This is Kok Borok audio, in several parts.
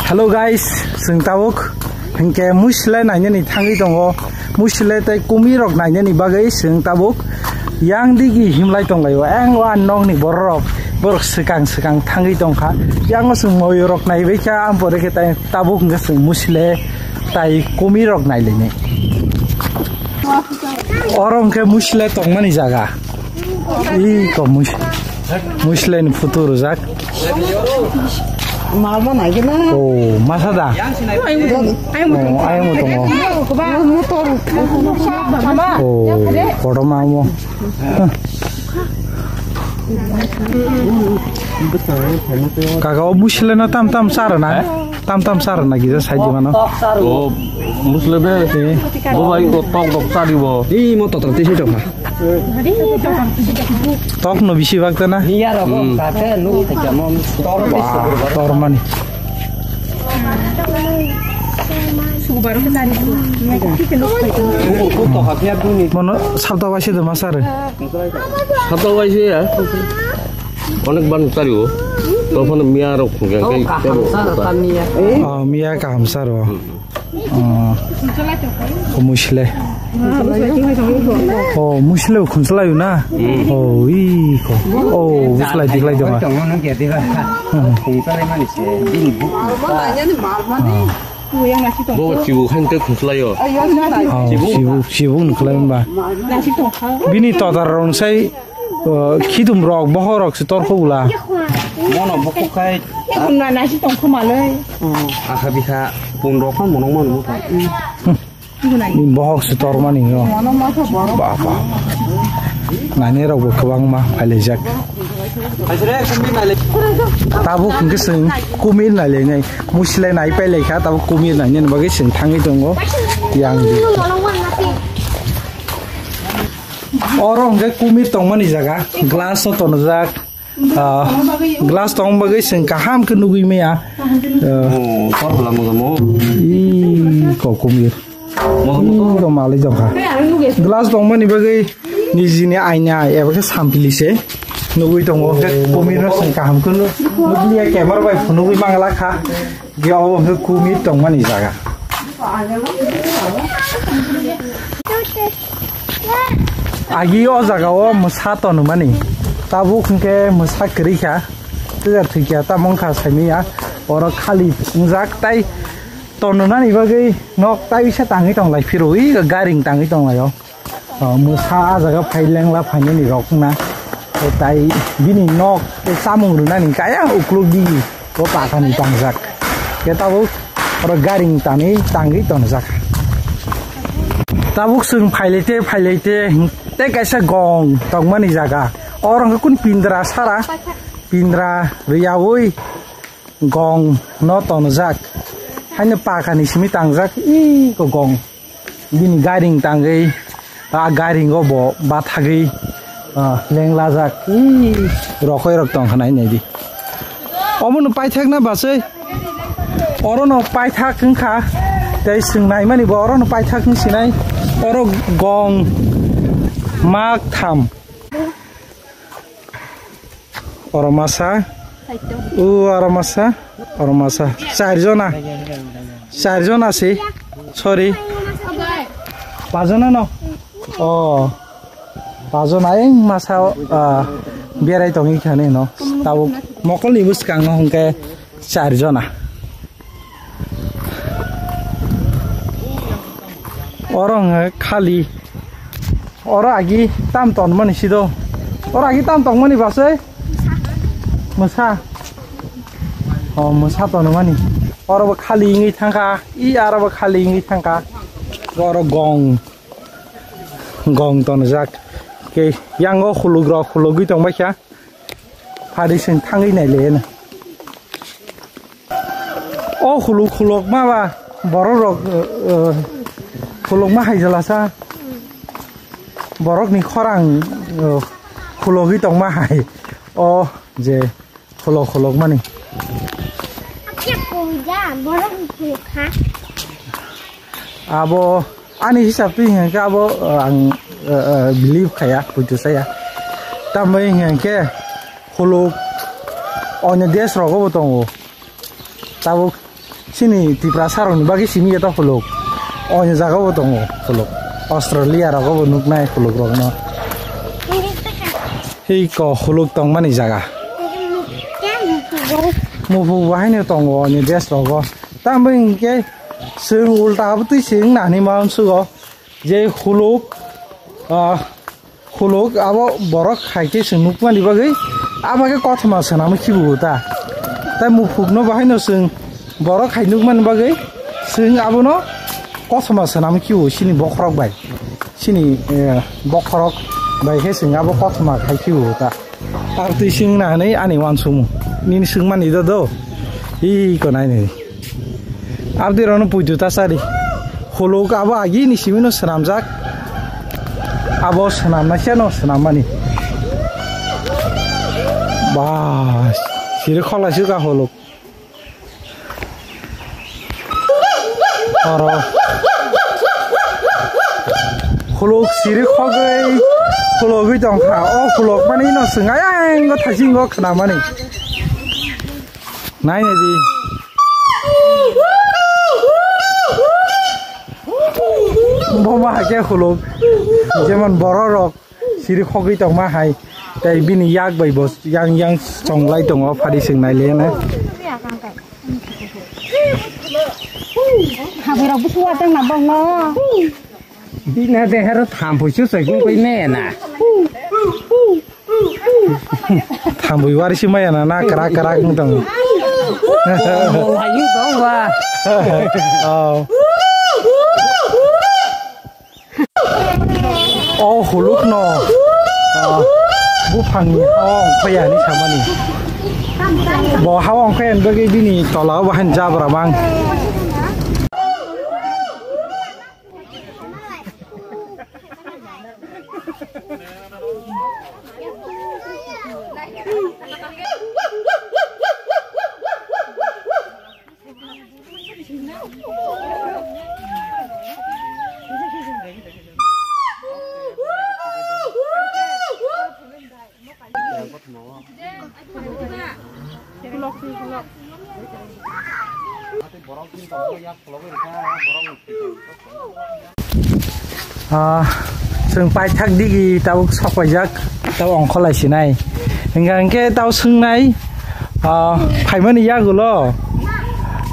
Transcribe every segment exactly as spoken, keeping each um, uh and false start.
Hello guys, chwng tabuk hinkhe Muisle nainani thangwi tongo. Muisle tei kumirok nainani bagwi chwng tabuk yang digi himlai tonglaio. Ang o ang nokni bororok, borok swkang swkang thangwi tongkha. Yango chwng moyurok naibaikha, ampore khe tai tabuk hinkhe chwng Muisle tai kumirok nailainai. Oro hinkhe Muisle tongmani jaga. Iko Muis-, Muisle ni photo rwjak. Malma naikhe na. Oh, masa da? Oh, ayang tongo. Motor. Oh, kotorma omo. Kaka, o Muisle no tam tam sar na? Tam tam sar na gisa sai di mano. O Muisle be. Eh. Bo bai ko tok tok sari bo. Ih, mo tok tok tisi tok ha. Tok no bisi bak ta na? Iya, rok, hmm, kate nuk thajamo tor. Wah, tor mani. Mono sabta waise de masare. Sabta waise ya. Onek ban tari o. Tophano miya rok phunga kai. Oh, miya kaham sar. Oh, miya kaham sar o. Hmm. Oh, Muisle. Oh, Muisle khunsalai na? Mm. Oh, iko. Oh, buslai diklai dong. Bo chibu khan te khunsalai o. Oh, chibu, chibu nukhlai ba. Bini todar rong sai. Oh, khidum rok, bohor rok se tor kho bwla. Mono bukhuk khai. Khidum na nasi tong kho malai. Akha bikha pun rok phan mono manu kha. Bohok se tor mani no. Ba, ba. Nani rok bo kwbangma phailaijak. Tabuk hwnkhe chwng kumir nailainai. Muisle nai pailaikha, tabuk kumir nainani bagwi chwng thangwi tongo. Yang di. Oro hwnkhe kumir tongmani jaga, glass o tonjak, ah, glass tong bagwi chwng kaham khe nugwi maya. Ah. Oh, kor bwla mojamo. Ih, ko kumir. Mojamo to. Ih, ro malai jokha. Glass tongmani bagwi nijini aina eba khe sampili se nugwi tongo. Hwnkhe kumir no chwng kaham khe nu-, nukliya, camera bai phunugwi mangla kha. Ge obo hwnkhe kumir tongmani jaga. Agi o jaga o mwsa tonmani. Tabuk hwnkhe mwsa kwrwi kha. Twja thwikya tamo wngkha saimanya. Oro khali wngjak tai tonmani bagwi nok tai bisa tangwi tonglai phirwi garing tangwi tonglaio. O, mwsa ah jaga phai lengla phainani rok wngna. Tei tai bini nok tei chamung rwnani kaya ukluk digi o pakani tangjak. Khe tabuk oro garing tani tangwi tonjak. Tabuk chwng phailai te phailai te tei kaisa gong tongmani jaga. Oro hwnkhe kunu pindra sara, pindra rwyaui gong no tonjak. Haino pakani simi tangjak, iko gong. Bini garing tangwi, a garing o bo bathagwi, ah, lenglajak. Ih, rokoi rok tong khanai nai di. Omo no paithak na basai. Oro no paithak wngkha. Tei chwng naimani bo oro no paithak wng sinai. Oro gong mak tham. Oro masa. U oro masa. Oro masa. Char jona. Char jona si. Sorry. Pajona no. Oh. Pajona eng masa, ah, berai tongi khani no. Tabuk mokol ni bwskango hwnkhe char jona. Oro hwnkhe khali. Oro agi tam tonmani sido. Oro agi tam tongmani basai. Mwsa. O mwsa tonmani. Oro bo khali wngwi thangkha. I aro bo khali wngwi thangkha. Oro gong. Gong tonjak. Ke yango khuluk rok khulugwi tongbaikha. Phari chwng thangwi nailaiano. O khuluk khulukma ba borok rok, eh, eh, khulukma hai jalasa. Borokni khorang, eh, khulugwi tongma hai. O je khuluk khulukmani. Abo ani hisab twi hwnkhe abo, uh, ang, uh, uh, believe khaya, bujo saya. Tambai hwnkhe khuluk onyo desh rogo bo tongo. Tabuk Chini Tiprasa rokni bagwi simi ya to khuluk. Oni jaga bo tongo khuluk. Australia rogo bo nuknai khuluk rokno. Hei ko khuluk tongmani jaga. Muphuk bo haino tongo oni desh rogo. Tambo hinkhe chwng ulta abo twi chwng nani ma unsugo. Je khuluk, ah, khuluk abo borok hai khe chwng nukmani bagwi, abo khe kothoma swnamwi khibigo ta. Tai muphukno bahaino chwng borok hai nukmani bagwi chwng abono kothoma swnamwi khibigo chini bokhorok bai. Chini, eh, bokhorok bai khe chwng abo kothoma khai khibigo ta. Ar twi swngna hwnwi ani uansukmung. Nini swngmani do do. Iko nainani. Abdi rokno puitu ta sadi. Khuluk abo agini simino swnamjak. Abo swnamna kheno swnammani. Ba, siri khola suka khuluk. Oro. Khuluk siri khogwi, khulogwi tongkha. O khuluk mani no swngai ang, o thaisingo khnamani. Nai nai di. Bo ma hakhe khuluk. Jemon borok rok. Siri khogwi tongma hai, tei bini yak bai bo yang yang chonglai tongo, phari swngnai le na. Habwi rok busu watang na bongno. Bina de hero thampui su sai kung koi ne na. Thampui wari si maya na, na krak krak wng tongo. Mo layu tong ba. Oh. O hulukno, ah, buphangni hao ongkhoi ya hinwi samani. Bo hao ongkhoi ya hinwi bagwi bini tola o bahai jabra bang. Ah, chwng paithak digi tabuk sok paijak, tabuk ongkholai sinai. Hingkha hingkhe tabuk swngnai, ah, phaimani yagulo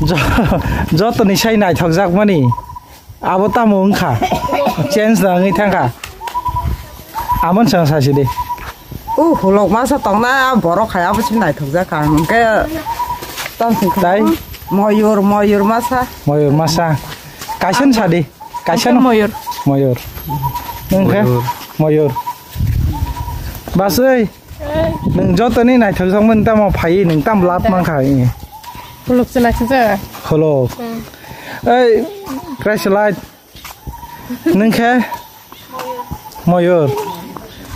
jo-, jotoni sai naithokjakmani. Abo tamo wngkha? Change no wngwi thangkha. Amon chwng sasi de. O hulok masa tongna borok hai abo si naithokjakha. Hingkhe tamo singkha. Tai? Moyur, moyur masa. Moyur masa. Kaisa no sadi. Kaisa no. Moyur. Moyur. Nung khe? Moyur. Moyur. Basui. Nung joto ni naithok jokmani tamo phai, nung tamo lab mankha. Hulok se naithok ja. Hulok. Hmm. Ei, Christ light. Nung khe? Moyur.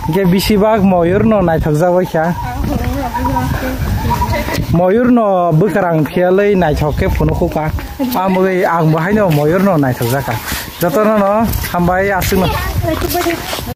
Hingke bisi bak moyur no naithok jak bai kha. Moyur no bwkrang phiyalwi naithok khe phunuk kha. Amogwi ang bo haino moyur no naithok jak kha. Joto no no hambai aswk no.